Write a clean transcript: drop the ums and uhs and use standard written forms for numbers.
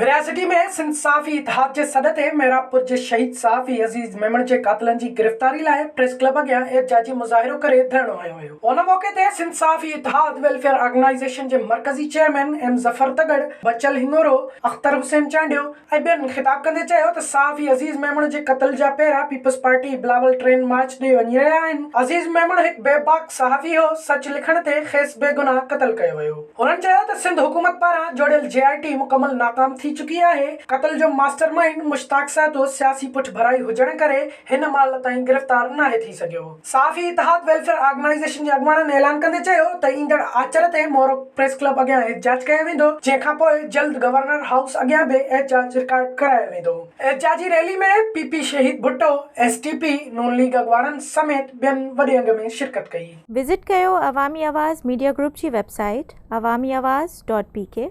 ڀريا city ۾ Sindh صحافي اتحاد جي سڏ تي محرابپور جي شهيد صحافي عزيز ميمڻ جي قاتلن جي گرفتاري لاء پريس ڪلب اڳيان احتجاجي مظاهرو ڪري ڌرڻو هنيو ويو. ان موقعي تي سنڌ صحافي اتحاد ويلفيئر آرگنائيزيشن جي مرڪزي چيئرمين ايم ظفر تڳڙ، بچل هڱورو، اختر حسين چانڊيو ۽ ٻين خطاب ڪندي چيو ته صحافي عزيز ميمڻ جي قتل جا پيرا peoples party Bilawal train march ڏي وڃي رهيا آهن، عزيز ميمڻ هڪ بيباڪ صحافي هو، سچ لکڻ تي کيس بيگناهه قتل ڪيو ويو. هنن چيو ته سنڌ حڪومت پاران جوڙيل جي آء ٽي مڪمل ناڪام ٿي چڪي آهي، قتل جو ماسٽر مائينڊ مشتاق سهتو سياسي پٺڀرائي هجڻ ڪري هن مهل تائين گرفتار ناهي ٿي سگهيو. صحافي اتحاد ويلفيئر آرگنائيزيشن جي اڳواڻن اعلان ڪندي چيو ته ايندڙ آچر تي مورو پريس ڪلب اڳيان احتجاج ڪيو ويندو، جنهن کانپوء جلد گورنر هائوس اڳيان به احتجاج رڪارڊ ڪرايو ويندو. احتجاجي ريلي ۾ پي پي شهيد ڀٽو، ايس ٽي پي، نون ليگ اڳواڻن سميت ٻين وڏي انگ ۾ شرڪت ڪئي. وزٽ ڪيو عوامي آواز ميڊيا گروپ جي website Awami Awaz dot P K.